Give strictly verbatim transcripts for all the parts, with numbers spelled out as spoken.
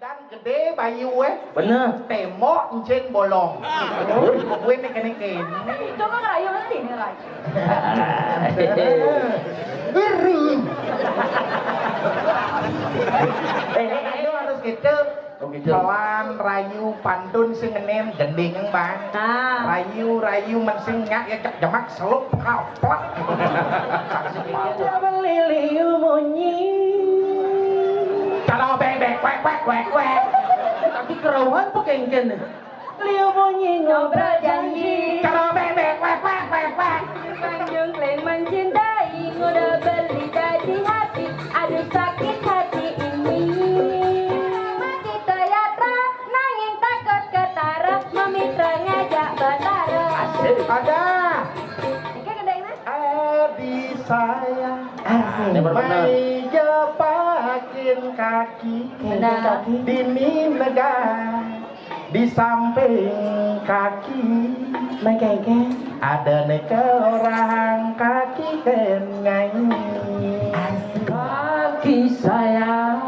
Dan gedé bayu, eh. Bener. Témbok encén bolong. Woi, kowe nih kéné-kéné. Coba ngerayu nanti nih, Ray. Iri. Eh, eh, eh, lu harus gitu. Oh, gitu. Pelan, rayu, pantun sing ngenem, gending, Bang. Ah. Rayu, rayu, mensing nyak ya cek jemak selup kaplak. Coba lili munyi. Cara beng beng kwek kwek kwek kwek. Tapi kerauhan pekengken. Liu bunyi ngobrol janji. Cara beng beng kwek kwek kwek kwek. Panjung kling mencintai, udah beli jadi hati. Aduh sakit hati ini. Mati Toyota, nanging takut ketara, memitra ngajak batara. Asik. Ada. Ini kan gede, Mas. Adi saya. Asik. Ini baru benar. Mai jepakin kaki. Benar. Kaki. Dini negah. Di samping kaki. Mai kaki. Ada nekel orang kaki kengai. Asik. Kaki saya.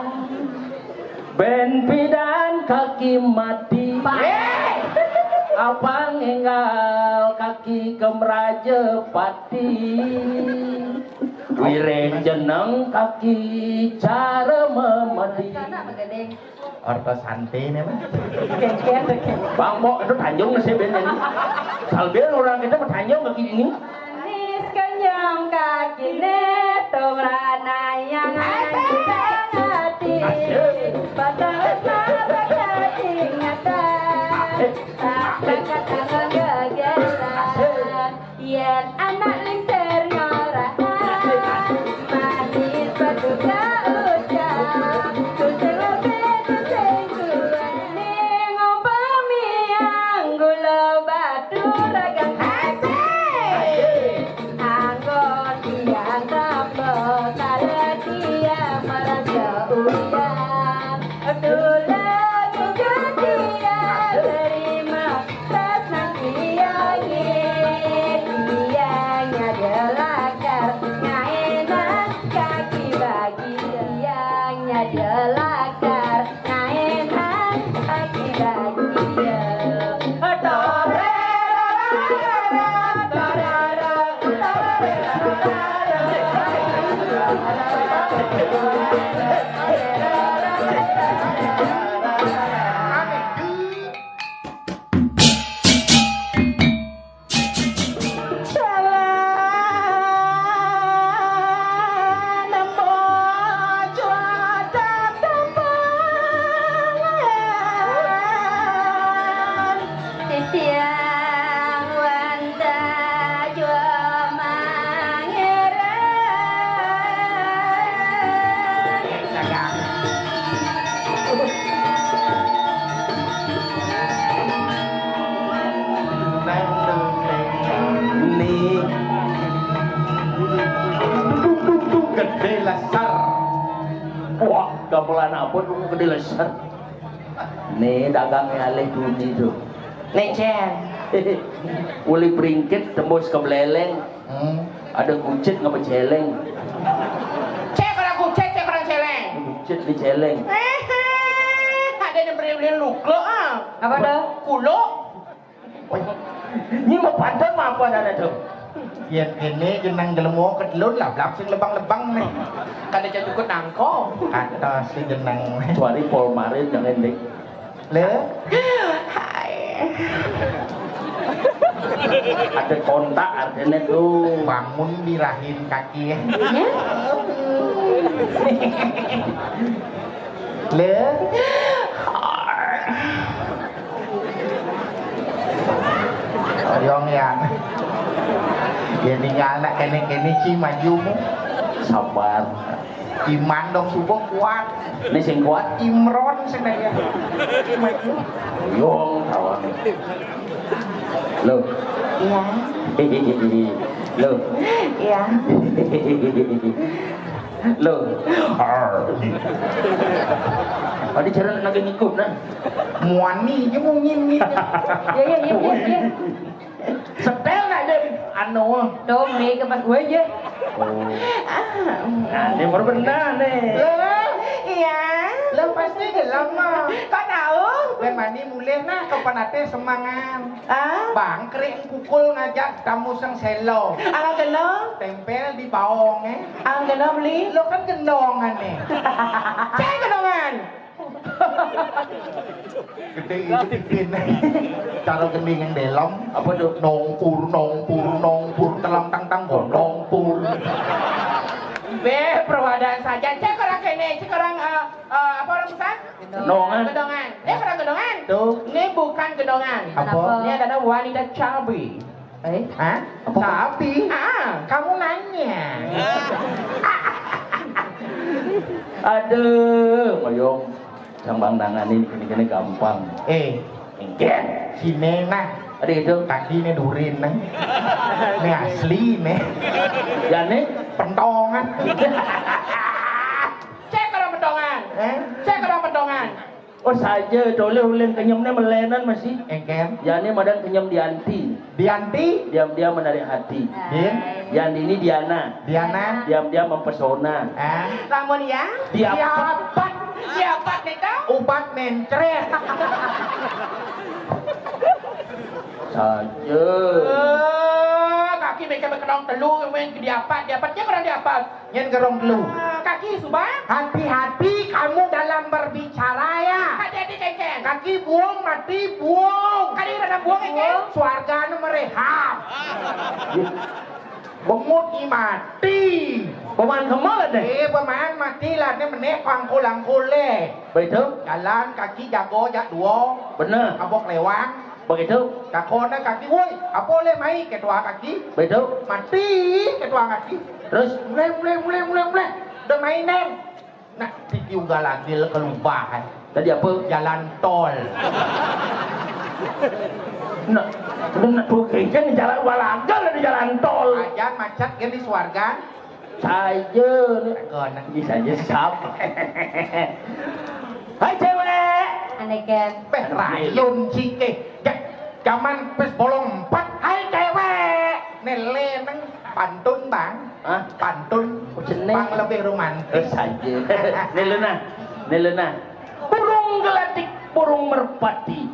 Ben pidan kaki mati. Pak. Apa ngenggal kaki kemraja pati. Wiréh jeneng kaki cara memedi. Sana apa gedeng? Orto santé né, Mas. Kengken, kengken. Bang, kok itu Tanjung sih ben ini. Salbel orang kita Tanjung kaki ini. Manis kenyang kaki né, tumrana yang hati. Asik. Batas mata kaki nyata. Asik. Tak bakat tangan gegeran. Asik. Yén anak lingsir ngorahang, manis batu kaucap, tusing lebih tusing kuat, ning umpami gula batu ragang asik. Anggon tiang tambah, kala tiang merasa uyang, tulang hijau tiang terima. Tresnan tiangé, tiangnya delakar, ngaénan kaki bagi. Tiangnya delakar, ngaénan kaki bagi. Titiang wantah jua mangéran. Nih. Gedé lesar. Wah, gamelan apa tuh gedé lesar? Nih, dagangnya alih bunyi tuh. Nih, Cén. Uli pringkit tembus ke Beleleng. Hmm. Ada kucit ngapa celeng? Cek orang kucit, cek orang celeng. Kucit di celeng. Eh, ada yang beri-beri luklo, ah. Apa tuh? Kulo. Ini mau pantun mah apa ada tuh? Ya, ini jeneng gelem mau kedelun lah, belak sing lebang-lebang nih. Kada jadi ikut nangko. Kata si jeneng. Suari polmarin jangan deh. Le? Hai. Ada kontak artinya tuh. Bangun dirahin kaki ya. Ya. Le? Oyong ya. Ya tinggal nak kene-kene ci majumu. Sabar. Iman dong subuh kuat. Ini sing kuat. Imron sing daya. Maju. Yong kawan. Lo. Iya. Lo. Iya. Lo. Tadi cara lagi ngikut nah. Muani aja mau ngimit. Iya, iya, iya, iya, iya. Setel aja anu. Tuh, Mei ke pas gue aja. Oh. Ah, nah, ini baru benar nih. Lo, iya. Lah pasti gelem mah. Kok tahu? Ben mani mulih nah, kapan ate semangan. Ah? Bangkrik kukul ngajak tamu sing selo. Angga kena? Tempel di baong, eh. Angga kena beli? Lo kan gendongan, eh. Cek gendongan. Gede itu tipin. Cara gending yang delem. Apa tuh? Nongpur, nongpur, nongpur, telang tang tang, nongpur. Be, perwadaan saja. Cek orang kene, cek orang, eh, eh, apa orang pesan? Gedongan. Gedongan. Dia orang gedongan. Tuh. Ini bukan gedongan. Apa? Ini adalah wanita cabi. Eh? Hah? Apa? Cabi? Ah, kamu nanya. Aduh, Mayong. Gampang tangan ini, ini, ini gampang. Eh, enggak. Sini nah. Ada itu. Kaki ini durin nah. Ini asli nih. Ya nih. Pentongan. Cek orang pentongan. Eh? Cek orang pentongan. Oh saja, toleh ulin kenyemnya melenan masih. Engken. Ya ini madan kenyem dianti. Dianti? Diam-diam menarik hati. Din? Yang ini Diana. Diana? Diam-diam mempesona. Ah? Lamun ya? Diapat. Diapat. Diapat nih kau? Upat mencret. Saja. Eh, kaki mereka berkenong telu, main ke diapat, diapat, dia orang diapat. Nyen gerong telu. Ah, kaki suba? Hati-hati kamu dalam berbicara ya. Hati-hati kengkeng. Kaki buong mati buong. Kali ada buong kengkeng. Suargane merehab. Bengut i mati. Pemain kemal deh. Eh, pemain mati lah, ne meneh kangkul-angkul le. Begitu? Jalan kaki jago jak duo. Bener. Abok lewang. Begitu? Kakone kaki, woi, apa le mai ketua kaki? Begitu? Mati ketua kaki. Terus? Mulai, mulai, mulai, mulai, mulai. Udah mainen. Nah, tiki ugal agil kelubahan. Tadi apa? Jalan tol. Nah, udah nak tuh kengkeng jalan walagal di jalan tol. Ajan macet kan di suarga. Saja nih. Bisa aja sap. Hai cewek. Aneken. Peh rayun cike. Ja-, zaman pes bolong empat. Hai cewek. Nele neng pantun bang. Hah? Pantun. Oh, jeneng. Bang lebih romantis. Eh, saja. Nih lu nah. Nih lu nah. Burung gelatik, burung merpati,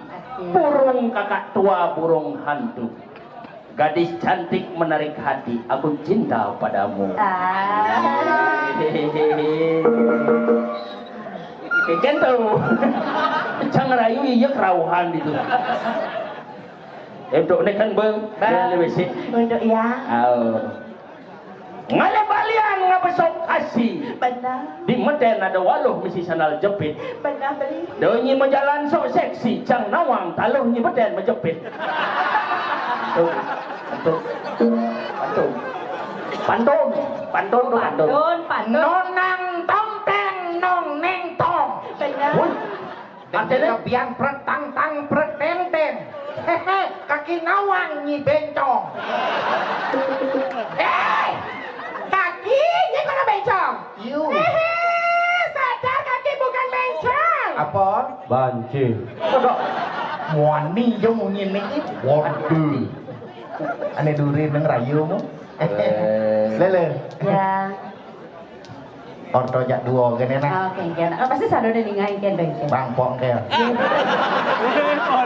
burung kakak tua, burung hantu. Gadis cantik menarik hati, aku cinta padamu. Ah. Hehehe. Kayak gitu. Cang rayu iya kerauhan gitu. Untuk ini kan bang, bang. Lebih sih. Untuk ya. Oh. Ngalih balian ngabesok asi. Benar. Di meden ada waluh misi sandal jepit. Benar beli. Donyi majalan sok seksi, cang nawang taluh nyi meden majepit. Tuh, tuh, tuh. Pantun, pantun tuh pantun. Pantun, pantun. Nonang tongteng nong neng tong. Benar. Wih. Artinya? Lebihan pret tang tang pret teng teng. Hehe, kaki nawang nyi bencong. Eh, kaki nyi kena bencong. Yu. Hehe, sadar kaki bukan bencong. Apa? Banci. Muani jo munyi niki. Waduh. Ane duri neng rayu mu. Eh. Lele. Ya. Orto jak duo gini nah. Oh, kengken. Oh, pasti sado udah ningai ken dong ken. Bang pong ke.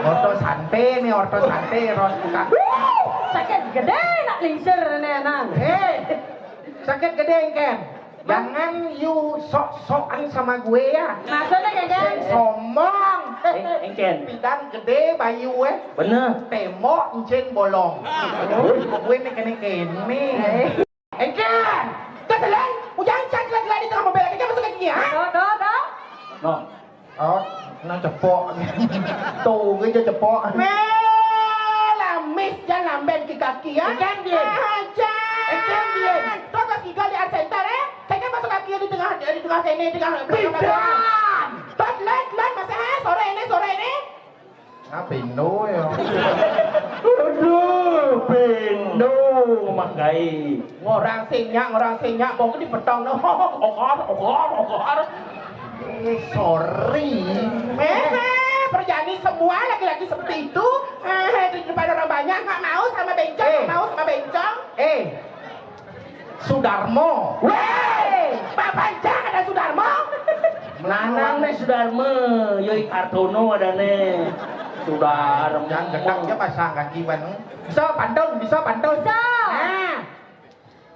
Orto sante nih, orto sante, ros buka. Sakit gede nak lingsir nih nah. Hei, sakit gede ken. Jangan you sok-sokan sama gue ya. Maksudnya kengken? Sing sombong. Eh, engken. Pidan gede bayu eh. Bener. Tembok encing bolong. Gue nih kene kene. Eh. Engken. Keseleng. Ujang can kelak di tengah mobil. Engken masuk ke sini ha. Tuh, tuh, tuh. No. Oh, nang cepok. Tuh, gue aja cepok. Meh, lamis jan lamben ke kaki ya. Engken dia. Aja. Engken dia. Tuh ke sigal di art center eh. Engken masuk kaki di tengah, di tengah sini, tengah. Pidan. Tuh, len, len, masa eh, sore ini, sore ini. Nah, pindo ya. Aduh, pindo makai. Ngorang sinyak, ngorang sinyak, kok di petang no. Okar, okar, okar. Eh, sorry. Eh, eh, perjani semua laki-laki seperti itu. Eh, di depan orang banyak nggak mau sama bencong, eh, nggak mau sama bencong. Eh, Sudarmo. Weh, Pak Panjang ada Sudarmo. Melanang nih Sudarma, yo I Kartono adané. Sudarma. Jangan gedang ya pasang kaki ban. Bisa pantun, bisa pantun. Bisa. Nah.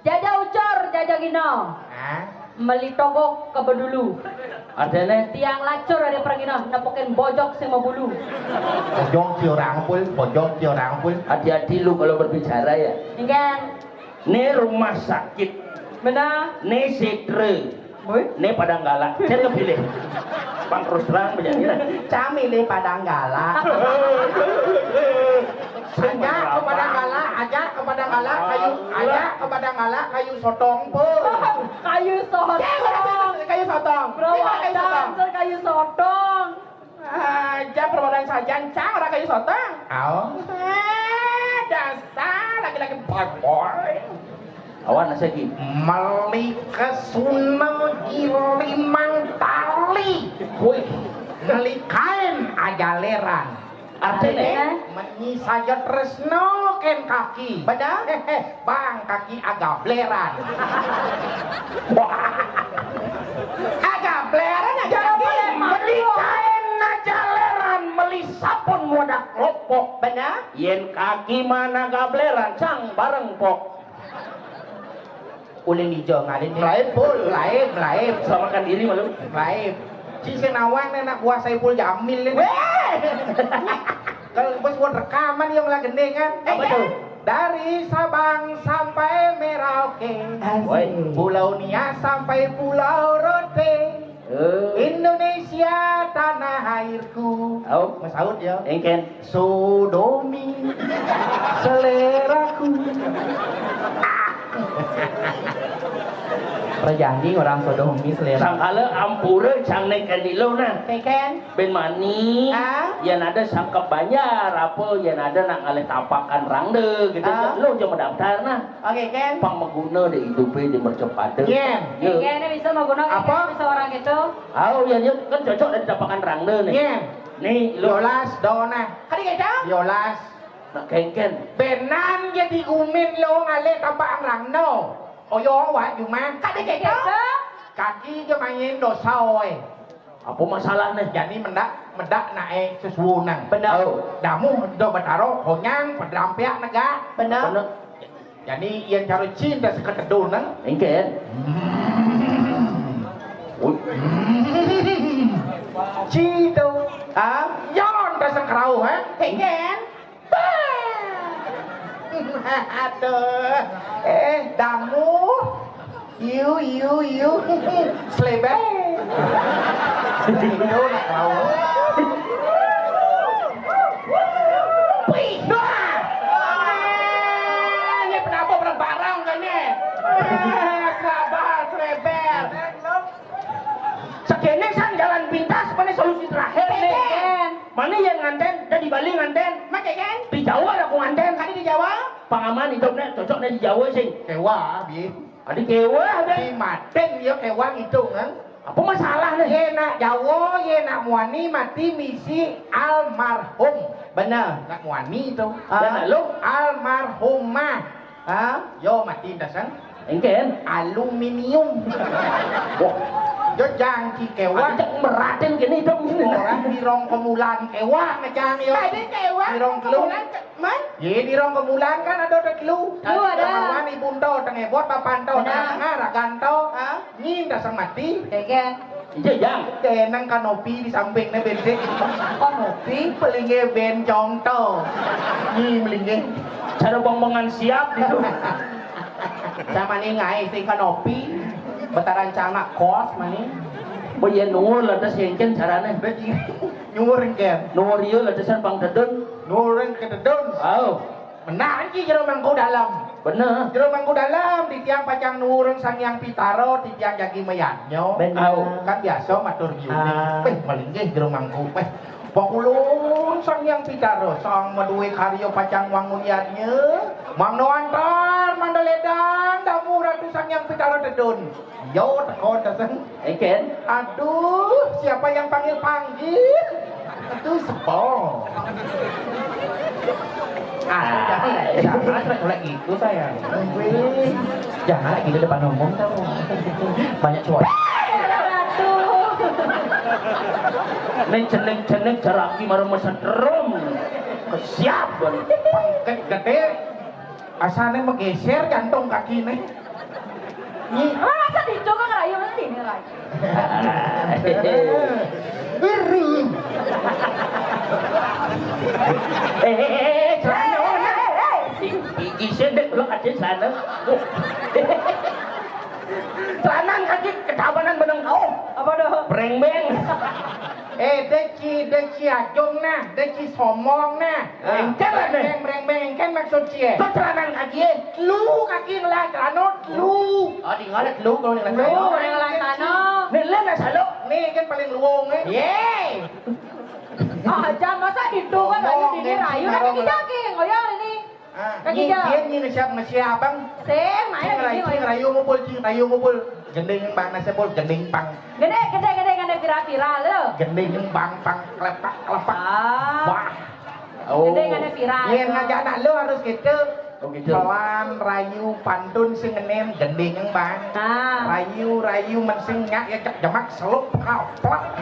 Jajah ucor, jajah gino. Hah? Meli togok ke bedulu. Artinya? Tiang lacur ada pergino, nepukin bojok sing mabulu. Bojok si orang pul, bojok si orang pul. Hati-hati lu kalau berbicara ya. Enggak. Ini rumah sakit. Benar. Ini setre. Woi. Ini Padang Galak. Saya pilih. Bang terus terang begini. Cami le Padang Galak. Ajak ke Padang Galak, ajak ke Padang Galak, kayu, ajak ke Padang Galak, kayu sotong pun. Kayu sotong. Kayu sotong. Bro, kayu sotong. Kayu sotong. Aja perbuatan saja, cang orang kayu sotong. Au. Eh, dasar laki-laki boy-boy. Awan lagi. Meli kesuna gilimang tali. Wih. Meli kain ajaleran. Artinya? Menyi saja tresno ken kaki. Benar? Bang, kaki agableran. Agableran aja kaki. Meli kain ajaleran, meli sabun wadah klopok. Benar? Yen kaki mana gableran, cang bareng pok. Ulin ijo ngalin. Laib, Pul, laib, laib. Selamatkan diri malu. Laib. Si Senawang nih anak buah Saipul Jamil ini. Weh! Kalau bos buat rekaman yang lagi gending kan. Apa tuh? Dari Sabang sampai Merauke. Asik. Woi. Pulau Nias sampai Pulau Rote. Eh. Indonesia tanah airku. Au. Masaud ya. Engken. Sodomi seleraku. Perjanji orang sodomi selera. Sangkala ampura cang nek kandilo nah. Keken. Ben mani. Ah? Yang ada sangkep banjar apa yang ada nak ngalih tapakan rangda gitu. Ah? Lo jangan mendaftar nah. Oke, Ken. Pang maguna deh hidupnya di mercepada. Yen. Ya. Ken bisa maguna. Apa? Bisa orang gitu. Au, ya, ya, kan cocok dari tapakan rangda nih. Yen. Nih, lo. Yolas, dona. Kadi gitu? Yolas. Nak kengken. Benan jadi gumin lo ngalih tapakan rangda. Oyo wa juma. Kadi gitu? Kaki je main dosa oi. Apa masalahnya? Jani mendak, medak naik sesuunan. Benar. Oh. Damu do betaro konyang pedrampiak negak. Benar. Benar. Jani yang cara cinta seketedunan. Engken. Hmm. Ui. Hmm. Cinta. Ah, yon dasar kerau, ha? Engken. Aduh. Eh, damu. Iu, iu, iu. Slebay. Indo nak tahu. Wih, wah. Eh, ini kenapa bareng-bareng kan ni? Eh, sabar, slebay. Sakene sang jalan pintas, mana solusi terakhir nih? Ken. Mana yang nganten, dari Bali nganten? Make kan? Di Jawa aku nganten. Kadi di Jawa? Pangaman hidupnya cocoknya di Jawa sih. Kewa, bi. Adi kewa, ada. Di Maten dia kewa hitungan. Apa masalah nih? Ye nak Jawa, ye nak muani mati misi almarhum. Benar. Nak muani itu. Ah. Dan lalu? Almarhumah. Ah, yo mati dasar. Engken. Aluminium. Wah. Yo jangki kewa. Ada cek meratin gini dong. Orang di rong kemulan kewa ngejang yo. Tadi kewa. Di rong kelung. Kemulan ke-, man? Ye, di rong kemulan kan ada telu. Lu ada. Kawan ibu ento, tengah bot, papan ento, benar. Tengah ragan ento. Hah? Nyi dasar mati. Keke. Iya, Jang. Kenang kanopi di sampingnya bentik. Kanopi? Pelinge ben contoh. Nyi melinge. Cara bong-bongan siap gitu. Sama nih ngai si kanopi. Betaran cangak kos mani. Oh iya, nungur lantas engken carane. Nungur engken. Nungur iya lantasan pang tedun. Nungur engken tedun. Au. Benar ki jero mangku dalam. Bener. Jero mangku dalam, titiang pacang nuwurun Sang Hyang Pitara, titiang jagi mayadnya. Bener. Au. Kan biasa matur biuning. Ah. Weh, malinggih jero mangku. Weh, pakulun Sang Hyang Pitara, sang maduwe karya pacang wangun yadnya. Mangda antar, mangda ledang, damu Ratu Sang Hyang Pitara tedun. Yo, teko dateng. Eken. Aduh, siapa yang panggil-panggil? Aduh, sebel. Ah, jangan, jangan lagi itu, sayang. Weh, jangan lagi di depan umum, tahu. Banyak cowok. Ratu. Ning jeneng-jeneng jaraki marang mesetrum. Kesiapan. Pengket gedhe. Asane menggeser jantung kakine. Nyi. Ora rasa dicoba ngerayu mesti ini, Rai. Eh, eh, eh, eh, celana. Eh, eh, eh, eh. Iki sing dek lo aja celana. Celana kaki ketabanan beneng kau. Apa dah? Brengbeng. Eh, deci, deci ajung nah, deci somong nah. Ah. Engken lah, nih. Breng, breng, breng, engken maksud cie. Kok celana kaki? Lu kaki ngelah celana, lu. Oh, di ngalet lu kalau ngelah celana. Lu, ngelah celana. Nih, lu nggak salah. Nih, kan paling luwung, eh. Ye. Ah, jangan masa gitu kan, rayu dini rayu. Nah, kita ki, ngoyong ini. Ah, kaki nyi, jalan. Dia nyi nge-siap, nge-siap, Bang. Sing, main cing lagi, rayu, cing ngoyong. Rayu ngumpul, cing rayu ngumpul. Gending pang nasi pul, gending pang. Gede, gede, gede, gede, viral, viral, lo. Gending pang, pang, klepak, klepak. Ah. Wah. Oh. Gede, gede, viral. Yen ngajak anak lo harus gitu. Oh, gitu. Pelan, rayu, pantun sing ngenen, gending, Bang. Ah. Rayu, rayu, mensing nyak ya cek jemak seluk kaplak.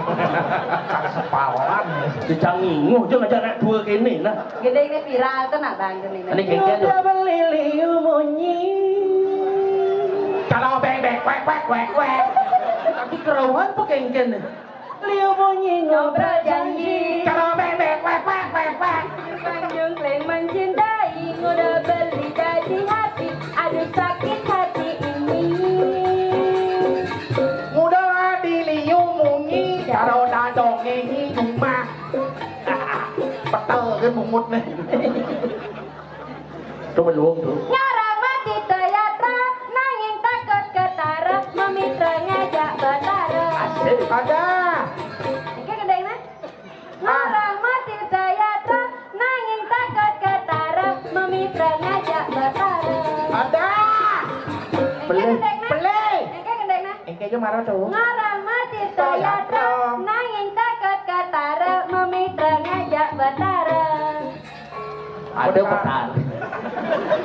Cak sepalan. Dicang nginguh, dia ngajak anak dua kene, nah. Gede ini viral tuh, nak, Bang, tuh, nih. Ini kengken tuh. Udah beli liu munyi. Kalau beng, beng, kwek, kwek, kwek, kwek. Tapi kerauhan apa kengken nih? Liu munyi ngobrol janji. Kalau beng, beng, kwek, kwek, kwek, kwek. Panjung klaim mencintai, udah beli jadi hati. Aduh, sakit hati ini. Muda di liu munyi, karo dadong ini rumah. Petel ke bungut nih. Coba luwung tuh. Ngarang mati teatra, nanging takut ketara, memitra ngajak betara. Asik. Ada. Engke gendeng, nah. Ah. Ngarang mati teatra, nanging takut ketara, memitra ngajak betara. Ada. Engke gendeng, nah. Pelih. Engke gendeng, nah. Engke aja marah tuh. Ngarang mati teatra, nanging takut ketara, memitra ngajak betara. Ada betara.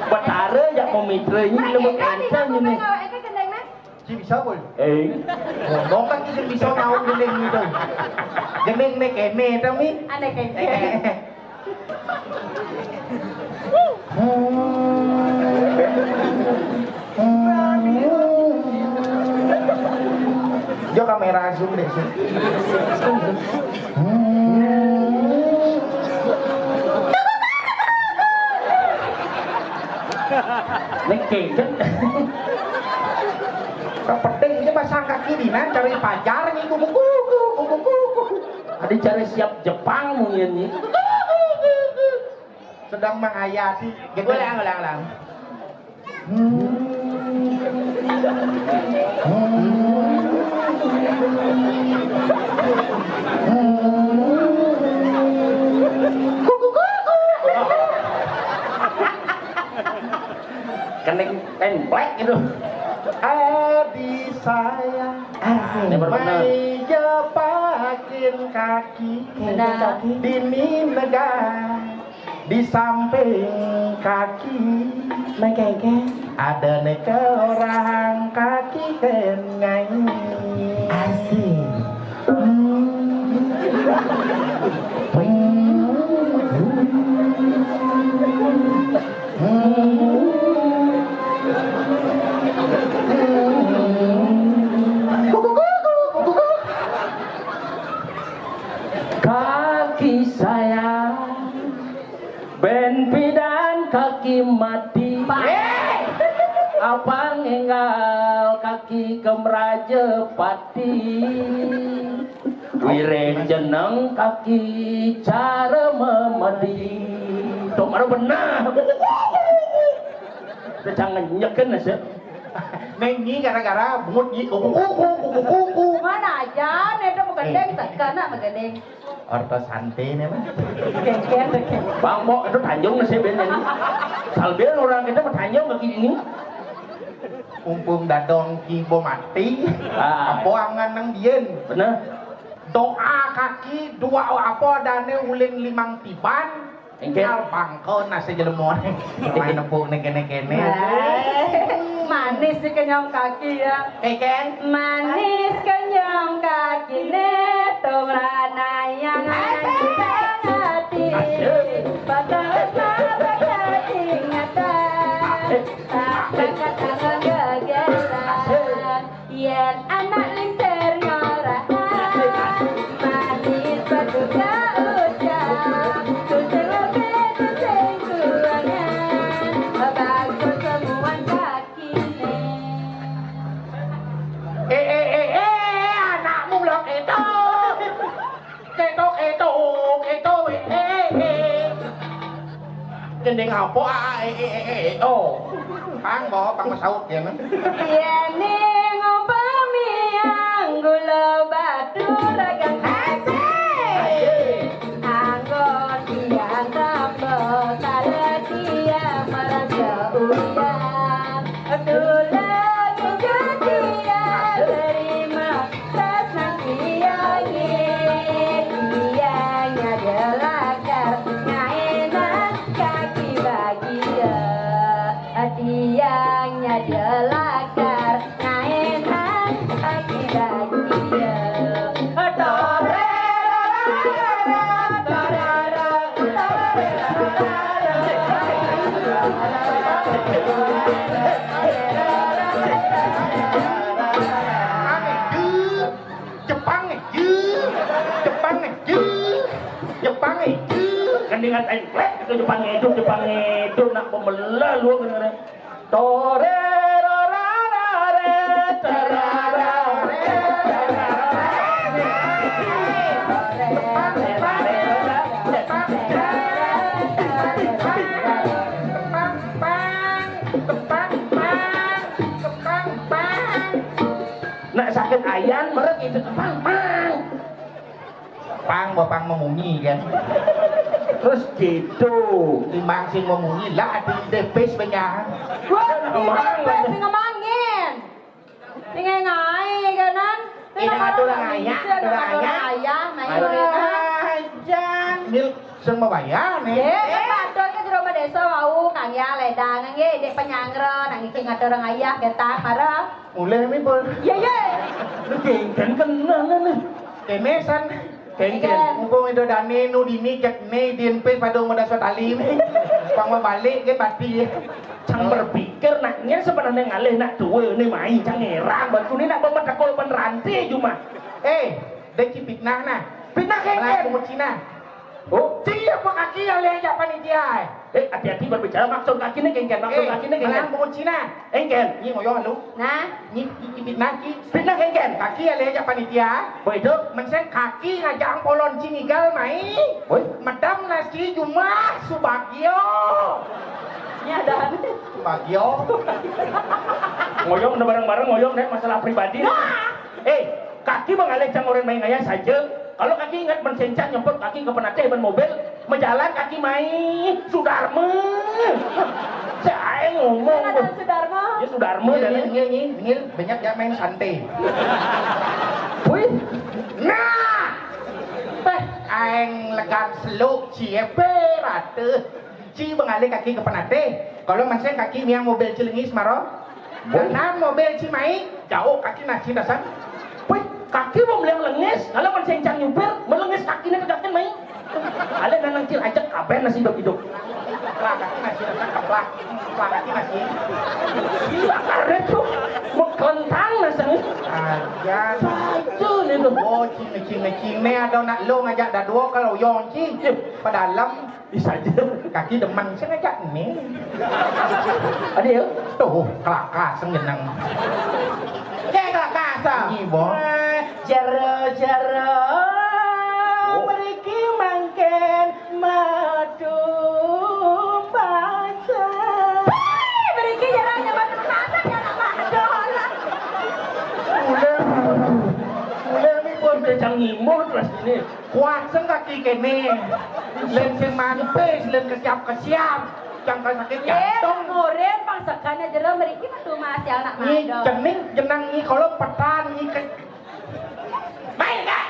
Betara jak memitra ini. Nah, nemu engke gendeng, nah. Ci bisa, Bul? Eh. Ngomong kan ci bisa nyaut gending gitu. Gending nek kene to, Mi. Ada kene. Eh. Jo kamera zoom deh sih. Nek kengken. Kok penting ini pasang kaki dina cari pacar nih, kuku kuku, kuku kuku. Adi cari siap Jepang mungkin nih. Sedang menghayati. Ulang, ulang, ulang. Kening templek gitu. Adi saya. Asik. Ini baru bener. Meja pakin kaki. Benar. Dini negah. Di samping kaki. Mengkengkeng. Ada nih orang kaki kengai. Asik. Kaki saya ben pidan kaki mati. Apa ngenggal kaki kemraja pati. Wirid jeneng kaki cara memedi. Tuh baru benar. Jangan nyeken aja. Neng nyi gara-gara bungut nyi kuku kuku kuku kuku. Mana aja, nih tuh begendeng, eh. Sekana begendeng. Orto sante nih, Mas. Bang, kok itu Tanjung nih, saya ben ini. Salbil orang kita mah Tanjung kaki ini. Mumpung dadong kibo mati, ah. Apa angan nang dien? Bener. Doa kaki, dua apa dane ulin limang tiban. Engke. Ngal bangko nasi jelema. Main nepuk nih kene-kene. Eh, manis sih kenyang kaki ya. Keken. Manis kenyang kaki nih. Tumranayang nang ati, patresna bakal ingatan, tak bakal gegeran. Yén anak lincir ngorahang, manis batu gak ucap, tusing lebih tusing kuangan, bagus semua kakiné. Eh, eh, eh, eh, anakmu lho kéto. Kéto, kéto, kéto, eh, eh, eh. Gending apa? Ah, eh, eh, eh, eh, oh. Pang, bo, pang masaut ya, men. Yéning umpami anggula batu ragan asih. Anggon tiang tambah kala tiang merasa uyang. Tulang juga tiang terima. Tresnan tiangé, tiangnya delakar, ngaénan kaki bagia. Tiangnya delakar, ngaénan kaki bagia. Torero, torero, torero, torero. Jepang, Jepang, Jepang. Kan ingat aing, plek, itu Jepang hidup, Jepang hidup, nak pembelah lu, kadang-kadang. Torero, rarare, tarara. Nak sakit ayan, mérek itu, pang, pang. Pang, bapang memunyi, kan. Terus gitu. Timbang sing memunyi, lah, di depes banyak. Wah, Mang, depes sing ngemangin. Sing ngaé, kanan. Ini atur ayah, atur ayah. Ayah, main. Aduh, ayah. Mil, sing mabayar, nih. Yé, kan atur ka jero désa wau, Kang ya, ledang, nggih, dék penyanggra, nang iki ngatur ayah, getah, marah. Mulai mi, Bol. Yé, yé. Lu kéngkén kena, nah, nah. Kémesan. Kéngkén. Mumpung itu dané nu dini, jak né, dién pé pada umur dasar tali, nih. Pang mabalik, ké pati, ya. Cang berpikir, nak, nyén sebenarnya ngalih nak tua, nih, main, cang ngerang, batu, nih, nak, bawa tekol, ban rantai, cuma. Eh, dék ki fitnah, nah. Fitnah, kéngkén. Malah pungut Cina. Oh, cing, apa kaki yang lihat jak panitia, eh? Eh, hati-hati berbicara, maksud kaki nih kéngkén, maksud kaki nih kéngkén. Malah pungut Cina. Kéngkén. Ini ngoyong lu. Nah. Ini, ini fitnah ki. Fitnah kéngkén. Kaki yang lihat jak panitia. Boy, itu. Mensén kaki ngajak polon cinigal mai. Boy. Medam nasi jumah Subagio. Ini ada. Subagio. Ngoyong udah bareng-bareng, ngoyong deh, masalah pribadi. Nah. Eh, kaki mengalih cang orang main ngayah saja. Kalau kaki ingat mensencang nyemput kaki ke penatih ban mobil, menjalan kaki main. Sudarma. Saya ngomong. Mana Sudarma? Ya, Sudarma. Ngil, dan ngil, ngil, ngil, ngil, banyak yang main santai. Wih. Nah. Teh, aing legat seluk, cie, berate. Ci mengalih kaki ke penatih. Kalau mancing kaki miang mobil cilengis maro. Kanan mobil ci mai, jauh kaki nasi dasan. Wih, kaki mau meliang lengis, kalau mancing cang nyupir, melengis kaki nih kedakin mai. Alé nanang cil ajak kabén nasi hidup-hidup. Lah, kaki nasi dasan keplak. Lah, kaki nasi. Gila, karet tuh. Mau kelentang nasi. Aja. Satu nih tuh. Oh, cing, cing, cing. Nih ada nak lo ngajak dadua kalau yong cing. Iya. Pada dalam. Bisa aja. Kaki demen, sing ngajak nih. Ada ya? Tuh, kelakas ngenang. Cek kelakas, ah. Ini, Bo. Eh, jero, jero. Oh. Mriki mangkin madu masak. Hei, mriki jero nyambat masak ya, nak masak. Mulai, mulai ini pun becang ngimut rasanya. Kuat sing kaki kéné. Lén sing mampis, lén kesiap-kesiap. Jang sakit jantung. Murid pang segana jero mriki metu Mas ya anak. Nyi madon. Cening jenang nyi kalau petan nyi ke. Main, Kak.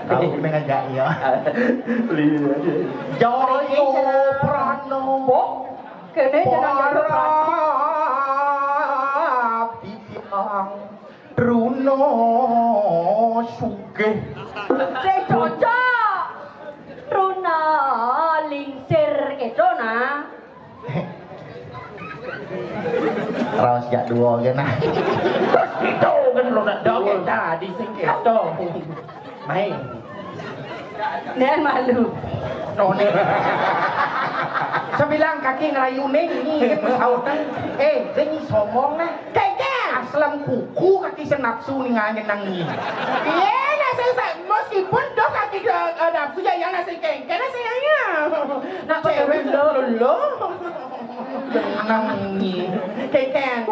Tahu mengajak ya. Joyo Prano. Boh, kéné jenang Joyo Prano. Parab titiang Truno. Sugih. Sing cocok. Runa lingsir kéto nah. Raos jak dua gé nah. Terus kéto kan lo nak dua. Dadi sing kéto. Main. Nen malu. None. Sebilang kaki ngerayu ning ni sautan. Eh, dia ni somong nah. Kengkeng. Aslam kuku kaki senapsu ni nganya nang ni. Iya, nah saya, saya meskipun doh kaki ke, eh, nafsu ya yang nasi kengkeng nah sayangnya. Nak cewek lo lo. Nang ni. Kengkeng.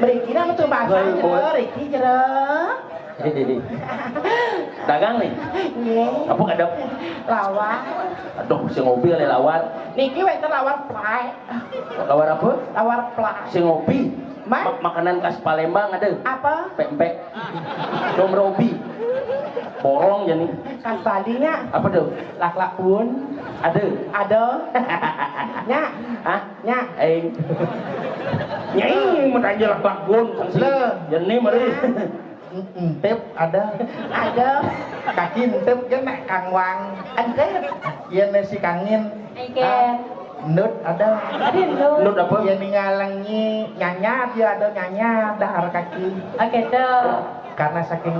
Meriki nama tu bahasa jero, Riki jero. Dagang nih. Nggih. Apa kadep? Lawar. Aduh, sing ngopi kali lawar. Niki wénten lawar plak. Lawar apa? Lawar plak. Sing ngopi. Mas? Ma- makanan khas Palembang ada. Apa? Pempek. Dom robi. Borong jadi. Khas Bali nya. Apa tuh? Laklak pun. Ada. Ada. Nya. Hah? Nya. Aing. Nyai mau tanya laklak pun. Le. Jadi mari. Entep ada. Ada. Kaki entep kan nak kangwang. Entep. Iya nasi kangin. Oke. Ah, nut ada. Ada nut. Nut apa? Iya ningalangi nyanya dia ada nyanya dahar kaki. Oke tuh. Karena saking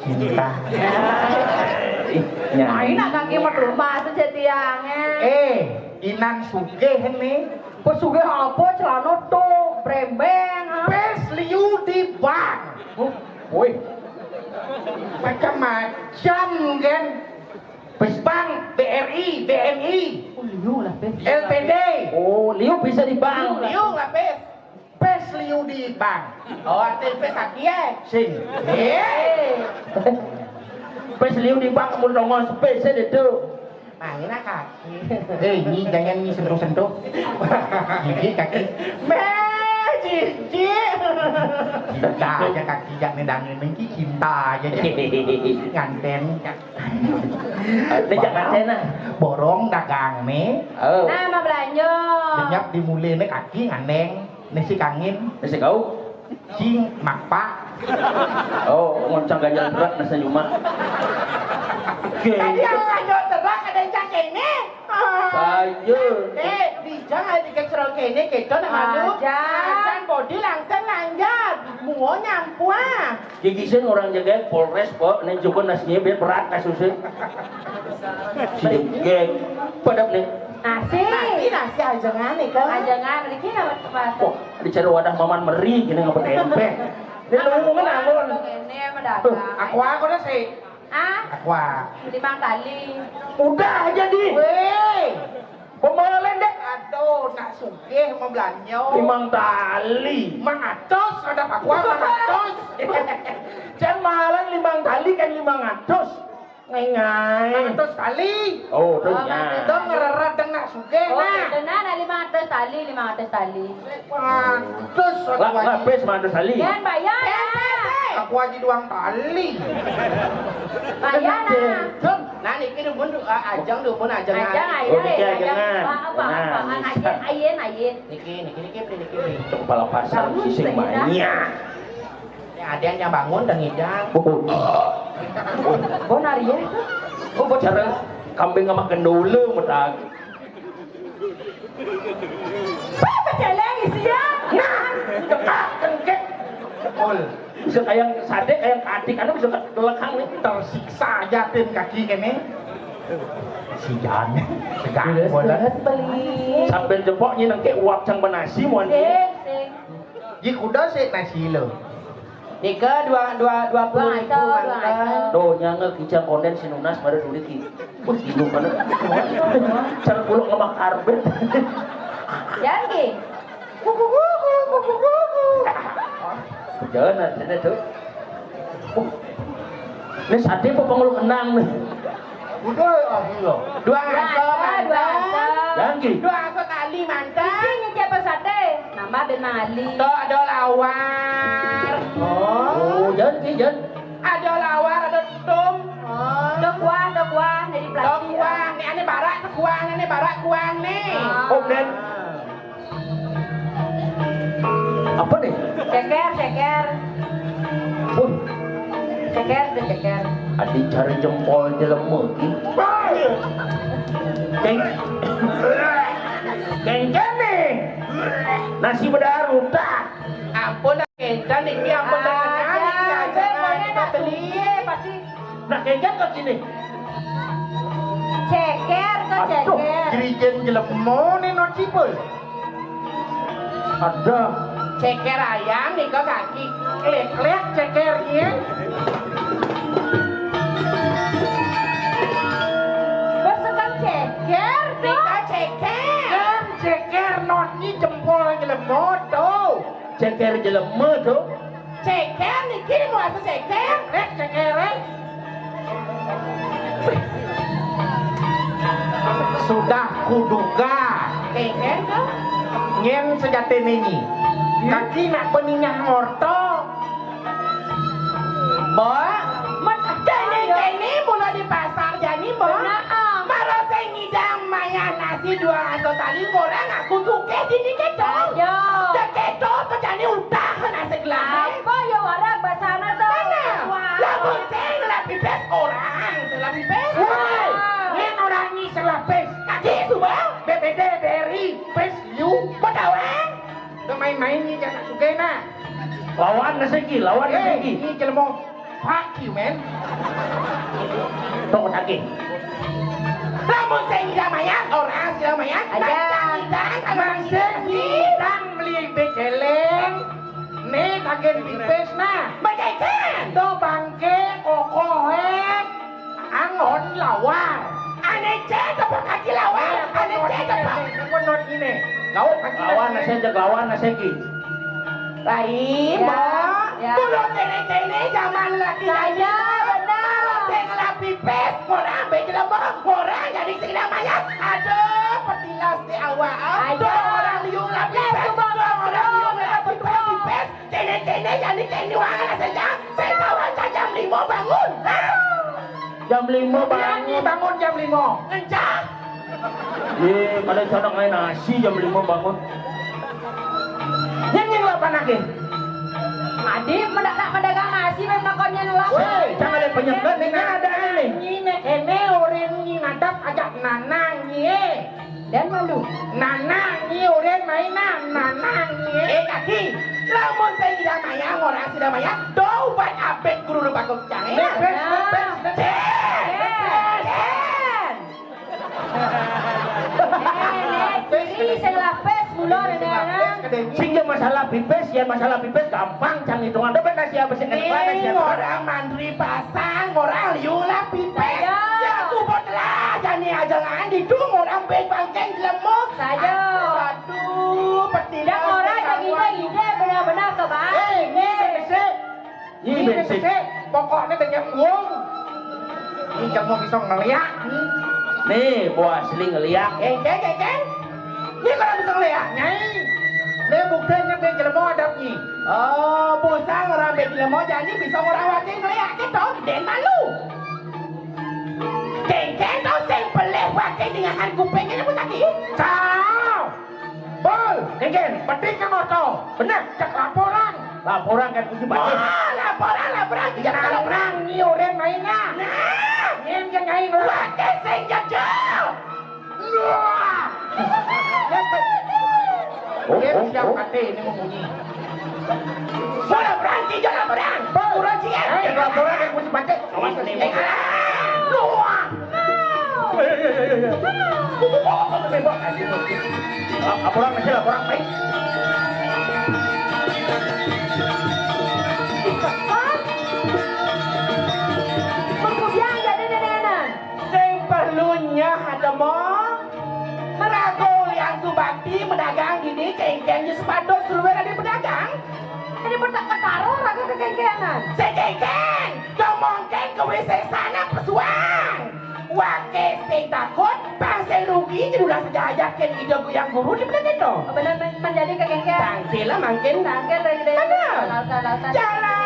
cinta. Ih, nyanya. Ayo nak kaki mau rumah tuh jadiannya. Eh, Inan Sugih nih. Pesuge apa celana tuh brembeng, ha? Pes liu di bank. Wih. Macam-macam kan. Pes bank, B R I, B N I. Oh, liu lah, pes. L P D. Oh, liu bisa di bank. Liu lah, pes. Pes liu di bank. Oh, arti pes kaki ya? Sing. Eh. Pes liu di bank mun nongol sepes itu. Nah, ini kaki. Eh, ini jangan ini sentuh-sentuh. Gigi kaki. Meh, cici. Cinta aja kaki jak nedangin nengki cinta aja. Nganten. Ini jangan cena. Borong dagang nih. Oh. Nah, mau belanja. Denyap dimulai nih kaki ngandeng. Nisi kangin. Nisi kau. Cing, makpak. Oh, ngoncang ganjal berat nasa nyuma. Oke. Tadi aku ganjal berat ada yang cak ini. Ayo. Eh, dijang aja dikecrol kene, keto nah malu. Ajan. Ajan bodi langsung lanjat. Muo nyampua. Gigisin orang jaga Polres, Pak. Ini juga nasinya biar berat kasusnya. Si jegeg. Pada nih. Nasi. Nasi, nasi ajengan nih, kan? Ajengan, ini nama tempat. Wah, dicari wadah maman meri, gini ngapa tempe. Ini lu ngomongin anggun. Ini apa dagang? Tuh, aku, aku dah sih. Ah? Aqua. Limang tali. Udah jadi. Weh. Pemalen deh. Aduh, nak sugih mau belanja. Limang tali. Mang atus, ada aqua mang atus. Jangan mahalan limang tali kan limang atus. Ngai ngai. Mang atus tali. Oh, tuh ya. Mang atus. Dong ngererat deng nak sugih. Oh, nah. Gitu nah, nah, lima ratus tali, lima ratus tali. Pantes lah, aku lah, pes, mantes tali. Yan, bayar. Aku aja doang tali. Bayar, nah. Nah, niki dumun, ah, ajang dumun, ajang. Ajang, ajang, oh, niki ajang. Apa, apa, nah, apa, bisa. Ayen, ayen. Niki, niki, niki, beli, niki, beli. Cok kepala pasar, sising banyak. Ya, ada yang bangun dan ngidang. Oh, oh. Bonar ya? Oh, bonar. Cara kambing sama gendole, metak. Apa celeng isi ya? Nah, dekat kengkek. Ol. Bisa kayak sate, kayak katik, karena bisa kelekang nih. Tersiksa aja tim kaki kene. Si Jan, tegak bola. Sambil jempok nyeneng ke uap cang benasi, muan. Sing, sing. Ji kuda sih nasi lo. Nika dua, dua, dua puluh ribu. Dua ratus, mantap. Dua ratus. Donya nge kicang konden si Nunas pada duit ki. Wah, bingung banget. Cara pulak ngemak karbet. Jangan ki. Jangan ada tuh. Ini sate apa pengeluk kenang nih? Udah, ah, iya. Dua aso, dua aso, mantap. Dua aso. Jangan ki. Dua aso tali, mantap. Isi ngecek apa sate? Nambah ben mali. Tuh, ada lawar. Oh. Oh, jangan ki, jangan. Ada lawar, ada tum. Oh. Ada kuah, ada kuah, jadi plastik. Ada kuah. Nih, ane barak, kuah, ane barak, kuah, nih. Oh, ben. Apa nih? Ceker, ceker. Ceker. Adi cara jempol jelema ki. Keng-, kengken nih. Nasi bedaru tak. Ampun, kengken niki, ampun, ah, jangan, jangan, jangan, jangan, jangan, jangan, pokoknya nak beli. Sugih, pasti. Nah, kengken ke sini. Ceker ke. Aduh, ceker. Jerigen jelema nih, no cipul. Ada. Ceker ayam nih kok kaki. Klik-klik ceker, iya. Besekan ceker, tuh. Nika ceker. Kan ceker, no, ini jempol jelema, tuh. Ceker jelema, tuh. Ceker niki, mau asa ceker? Eh, ceker, eh. Sudah kuduga. Ceker, tuh. Nyen sejatine nyi. Kaki nak beninyah ngorto. Mbok, men-, kene, kene mula di pasar jani, Mbok. Bener, ah. Maro sing ngidang mayah nasi dua ratus tali, ngorang aku sugih dini keto. Ayo. Cek keto, pejani utah nasi gelas. Apa ya warak basana to? Mana? Wah. Lamun sing ngelap pipis, orang sing ngelap pipis. Woi, nyen orang ni sing ngelap pipis. Kaki suba. B P D, B R I, pipis, you. Kau tahu, eh? Udah main-main ni, jangan suka, nah. Lawan nasi ki, lawan nasi ki. Eh, ini jelema. Fuck you, man. Tong lagi. Lamun sing ngidang mayah, orang sing ngidang mayah. Aja. Nang sing ngidang, kalau nang sing ngidang beli beceleng. Nih, tagen pipis, nah. Beceleng. Do bangke, kokohe, angon lawar. Ane cek, tepuk kaki lawar. Ane cek, tepuk. Ini, ini, ini, ini. Lawan nasi aja, lawan nasi ki. Lain, ya, Mbok. Ya. Kulo kene-kene zaman lagi. Saya, benar. Kalau saya ngelap pipis, orang ambil jelema, orang jadi sing namanya. Aduh, petilas di awak. Aduh, ayo. Orang liu ngelap pipis, orang liu ngelap pipis, pipis. Kene-kene jadi kene wala saja. Saya kawan jam lima bangun. Hah? Jam lima bangun. Berani bangun jam lima. Ngencang. Ye, pada cocok main nasi jam lima bangun. Nyen, nyen, lapan lagi. Adi, mendak nak mendagang nasi, memang kau nyen lah. Weh, jangan ada penyebut, ini ada ini. Ini, ini, orang ini ngadap ajak nanang, ye. Dan malu. Nanang, ye, orang mainan, nanang, ye. Eh, kaki, lamun saya tidak mayang, orang tidak mayang, do ubat abet guru rupa kau cang, ya. Bebes, bebes, bebes. Cen! Cen! Nih, sing lapis, mula, nenek. Sing ya masalah pipis, ya masalah pipis gampang, cang hitungan. Tapi nasi apa sih? Ning, orang mandri pasang, orang liu lah pipis. Saya. Ya, kubut lah, jani aja ngan didung, orang bej bangkeng jelemuk. Saya. Aduh, aduh, peti. Yang orang yang ide-ide benar-benar kebaik. Eh, ini bersih. Ini bersih. Pokoknya banyak uang. Ini kamu bisa ngeliat nih. Nih, buah asli ngeliat. Kengkeng, kengkeng. Ini kalau bisa ngeliat, Nyai. Ini buktinya be jelema adab nih. Oh, pusang orang be jelema jadi bisa orang wakil ngeliat gitu. Den malu. Kengkeng tau sing pelih wakil dengan kupingnya nyebut lagi. Cau. Bol, kengken, petik ke motor. Bener, cek laporan. Laporan kan kunci batin. Wah, laporan, laporan, cek laporan. Nang ni orang main lah. Nah. Nyen ke nyaing lah. Wate sing jajal. Wah. Oh, oh, siap oh. Kate ini membunyi. Sudah berang, kijol lah berang. Bol. Kurang siap. Eh, laporan kan kunci batin. Awas, ini. Eh, ah. Wah. Laporan aja, laporan baik. Kemudian jadi nenenan. Sing perlunya ada mo. Merago yang subakti medagang gini kengkeng di sepatu seluruh ada pedagang. Jadi pertak ketaruh ragu kekengkengan. Sekengkeng, domongkeng ke W C sana pesuang. Wake sing takut, pang sing rugi, jadi ulah saja ajakin ide goyang guru di bener itu. Bener, men-, menjadi kekengkeng. Tangkil lah mangkin. Tangkil lah, gitu. Bener. Lautan, lautan. Jalan.